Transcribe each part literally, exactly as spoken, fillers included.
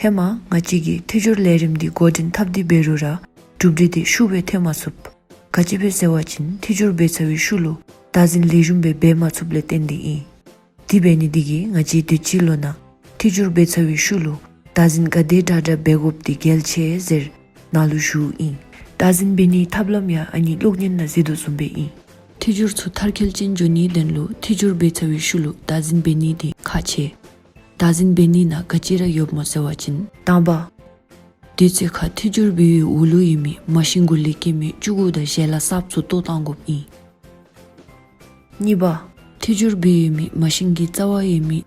ཧེ་མ་ང་བཅས་ཀྱིས་ཐད་སྦྱོར་ལས་རིམ་འདི་འགོ་འདྲེན་འཐབ་སྟེ་འབད་རུང་ར་གྲུབ་འབྲས་འདི་ཤུགས་སྦེ་ཐོན་མ་ཚུགས། ག་ཅི་སྦེ་ཟེར་བ་ཅིན་ཐད་སྦྱོར་འབད་ཚར་བའི་ཤུལ་ལུ་བདག་འཛིན་ལེགས་ཤོམ་སྦེ་འབད་མ་ཚུགསཔ་ལས་བརྟེན་ཏེ་ཨིན། དེ་འབད་ནི་འདི་གིས་ང་བཅས་དུས་ཅི་ལོ་ནང་ཐད་སྦྱོར་འབད་ཚར་བའི་ཤུལ་ལུ་བདག་འཛིན་ག་དེ་དྲག་དྲག་འབད་དགོཔ་འདི་གལ་ཆེ་ཟེར་ནཱ་ལུ་ཞུཝ་ཨིན། བདག་འཛིན་འབད་ནིའི་ཐབས་ལམ་ཡང་ཨ་ནི་གློག་བརྙན་ནང་གཟིགས་དོ་བཟུམ་སྦེ་ཨིན། ཐད་སྦྱོར་ཚུ་མཐར་འཁྱོལ་ཅན་འགྱོ་ནིའི་དོན་ལུ་ཐད་སྦྱོར་འབད་ཚར་བའི་ཤུལ་ལུ་བདག་འཛིན་འབད་ནི་འདི་ཁག་ཆེ། བདག་འཛིན་འབད་ནི་ནང་ག་ཅི་ར་ཡོདཔ་སྨོ་ཟེར་བ་ཅིན། དང་པ། དུས་ཚོད་ཁར་ཐད་སྦྱོར་འབད་བའི་འོག་ལུ་ཡོད་མི་མ་ཤིན་གུ་ལས་སྐྱེས་མི་ལྕུག་གུ་དང་ཞལ་ལག་གསརཔ་ཚུ་བཏོག་བཏང་དགོཔ་ཨིན། གཉིས་པ། ཐད་སྦྱོར་འབད་ཡོད་མི་མ་ཤིན་གྱི་རྩ་བར་ཡོད་མི་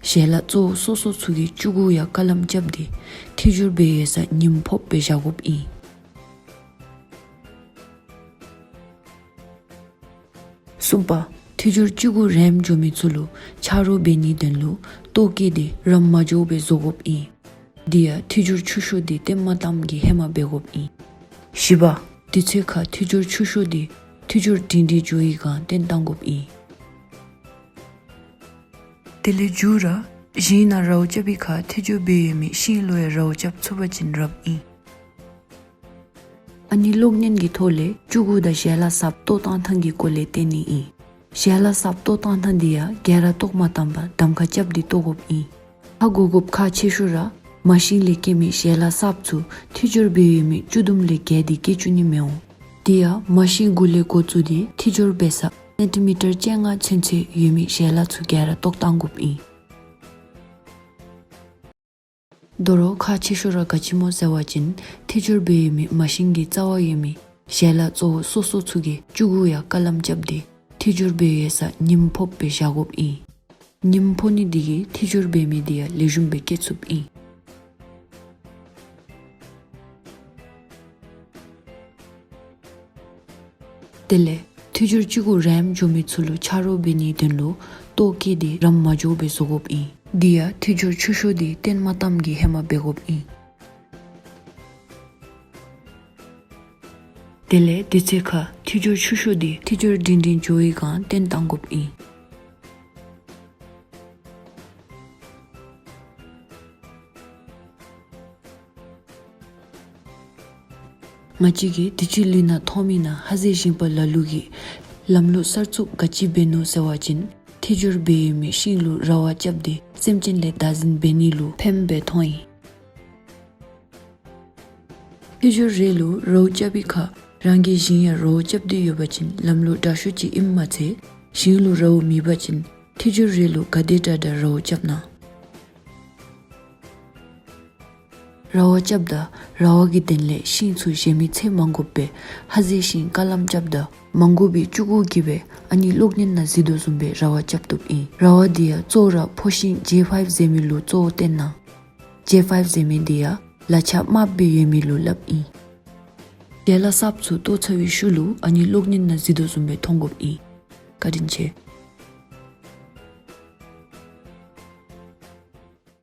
ཞལ་ལག་གཙོ་བོ་སོ་སོ་ཚུ་གི་ལྕུག་གུ་ཡང་ཀ་ལམ་རྐྱབ་སྟེ་ཐད་སྦྱོར་འབད་ཡོད་ས་ཉིམ་ཕོགཔ་སྦེ་བཞག་དགོཔ་ཨིན། གསུམ་པ། ཐད་སྦྱོར་ལྕུག་གུ་རནམ་འགྱོ་མི་ཚུ་ལུ་ཆ་རོགས་འབད་ནིའི་དོན་ལུ་ལྟོ་བཀལ་ཏེ་རནམ་མ་འགྱོཝ་སྦེ་བཟོ་དགོཔ་ཨིན། འདི་ཡང་ཐད་སྦྱོར་ཆུ་ཤོག་འདི་བཏོན་མ་བཏངམ་གྱི་ཧེ་མ་འབད་དགོཔ་ཨིན། བཞི་པ། དུས་ཚོད་ཁར་ཐད་སྦྱོར་ཆུ་ཤོག་འདི་ཐད་སྦྱོར་སྒྲིང་སྒྲིང་འགྱོ་བའི་སྒང་བཏོན་བཏང་དགོཔ་ཨིན། དེ་ལས་མཇུག་ར་ཞིང་ནང་རཝ་རྐྱབ་པའི་ཁར་ཐད་སྦྱོར་འབད་ཡོད་མི་ཤིང་ལུ་ཡང་རཝ་རྐྱབ་ཚུགས་པ་ཅིན་རབ་ཨིན། ཨ་ནི་གློག་བརྙན་གྱི་ཐོག་ལས་ལྕུག་གུ་དང་ཞལ་ལག་གསརཔ་བཏོག་བཏང་ཐངས་ཀྱི་སྐོར་ལས་བསྟན་ནི་ཨིན། ཞལ་ལག་གསརཔ་བཏོག་བཏང་ཐངས་འདི་ཡང་ག་ར་བཏོག་མ་བཏངམ་པར་གདམ་ཁ་རྐྱབ་སྟེ་བཏོག་དགོཔ་ཨིན། ཧ་གོ་དགོཔ་ཁག་ཆེ་ཤོས་ར་མ་ཤིན་ལས་སྐྱེས་མི་ཞལ་ལག་གསརཔ་ཚུ་ཐད་སྦྱོར་འབད་ཡོད་མི་ལྕུག་དུམ་ལས་བརྒལ་ཏེ་སྐྱེ་བཅུག་ནི་མི་འོང་། དེ་ཡང་མ་ཤིན་གུ་ལས་འགོ་བཙུགས་ཏེ་ཐད་སྦྱོར་འབད་ས་སེན་ཊི་མི་ཊར་བཅོ་ལྔ་ཚུན་ཚོད་ཡོད་མི་ཞལ་ལག་ཚུ་ག་ར་བཏོག་བཏང་དགོཔ་ཨིན། དོ་རུང་ཁག་ཆེ་ཤོས་ར་ག་ཅི་སྨོ་ཟེར་བ་ཅིན་ཐད་སྦྱོར་འབད་ཡོད་མི་མ་ཤིན་གྱི་རྩ་བར་ཡོད་མི་ཞལ་ལག་གཙོ་བོ་སོ་སོ་ཚུ་གི་ལྕུག་གུ་ཡང་ཀ་ལམ་རྐྱབ་སྟེ་ཐད་སྦྱོར་འབད་ཡོད་ས་ཉིམ་ཕོགཔ་སྦེ་བཞག་དགོཔ་ཨིན། ཉིམ་ཕོག་ནི་འདི་གིས་ཐད་སྦྱོར་འབད་མི་འདི་ཡང་ལེགས་ཤོམ་སྦེ་སྐྱེ་ཚུགསཔ་ཨིན། དེ་ལས་ཐད་སྦྱོར་ལྕུག་གུ་རནམ་འགྱོ་མི་ཚུ་ལུ་ཆ་རོགས་འབད་ནིའི་དོན་ལུ་ལྟོ་བཀལ་ཏེ་རནམ་མ་འགྱོཝ་སྦེ་བཟོ་དགོཔ་ཨིན། འདི་ཡང་ཐད་སྦྱོར་ཆུ་ཤོག་འདི་བཏོན་མ་བཏངམ་གྱི་ཧེ་མ་འབད་དགོཔ་ཨིན། དེ་ལས་དུས་ཚོད་ཁར་ཐད་སྦྱོར་ཆུ་ཤོག་འདི་ཐད་སྦྱོར་སྒྲིང་སྒྲིང་འགྱོ་བའི་སྒང་བཏོན་བཏང་དགོཔ་ཨིན། ང་བཅས་ཀྱིས་དུས་ཅི་ལོ་ནང་མཐོང་མི་ནང་ཧ་ཟེ་ཞིང་པ་ལ་ལུ་གིས་ལམ་ལུགས་གསར་བཙུགས་ག་ཅི་འབད་ནུག་ཟེར་བ་ཅིན་ཐད་སྦྱོར་འབད་ཡོད་མི་ཤིང་ལུ་རཝ་རྐྱབ་སྟེ་སེམས་ཅན་ལས་བདག་འཛིན་འབད་ནི་ལུ་ཕནམ་སྦེ་མཐོང་ཡི། ཐད་སྦྱོར་རེ་ལུ་རཝ་རྐྱབ་པའི་ཁར་རང་གི་ཞིང་ཡང་རཝ་རྐྱབ་སྟེ་ཡོད་པ་ཅིན་ལམ་ལུགས་དྲག་ཤོས་ཅིག་ཨིནམ་མ་ཚད་ཞིང་ལུ་རཝ་མེད་པ་ཅིན་ཐད་སྦྱོར་རེ་ལུ་ག་དེ་དྲག་དྲག་རཝ་རྐྱབ་ན། རཝ་རྐྱབ་ད་རཝ་གི་དོན་ལས་ཤིང་ཚུ་བཞེས་མི་ཚེ་མ་འགོརཝ་སྦེ་ཧ་ཟེ་ཤིང་ཀ་ལམ་རྐྱབ་ད་མ་འགོར་བའི་ལྕུག་གུ་གིས་སྦེ་ཨ་ནི་གློག་བརྙན་ནང་གཟིགས་དོ་བཟུམ་སྦེ་རཝ་རྐྱབ་བཏུབ་ཨིན། རཝ་འདི་ཡང་གཙོ་བོ་ར་ཕོ་ཤིང་ཇེ་ཕའིབ་ཟེར་མི་ལུ་གཙོ་བོ་བཏོན་ན། ཇེ་ཕའིབ་ཟེར་མི་འདི་ཡང་ལ་ཆ་དམརཔོ་སྦེ་ཡོད་མི་ལུ་སླབ་ཨིན། ཞལ་ལག་གསརཔ་ཚུ་བཏོག་ཚར་བའི་ཤུལ་ལུ་ཨ་ནི་གློག་བརྙན་ནང་གཟིགས་དོ་བཟུམ་སྦེ་མཐོང་དགོཔ་ཨིན། བཀའ་དྲིན་ཆེ།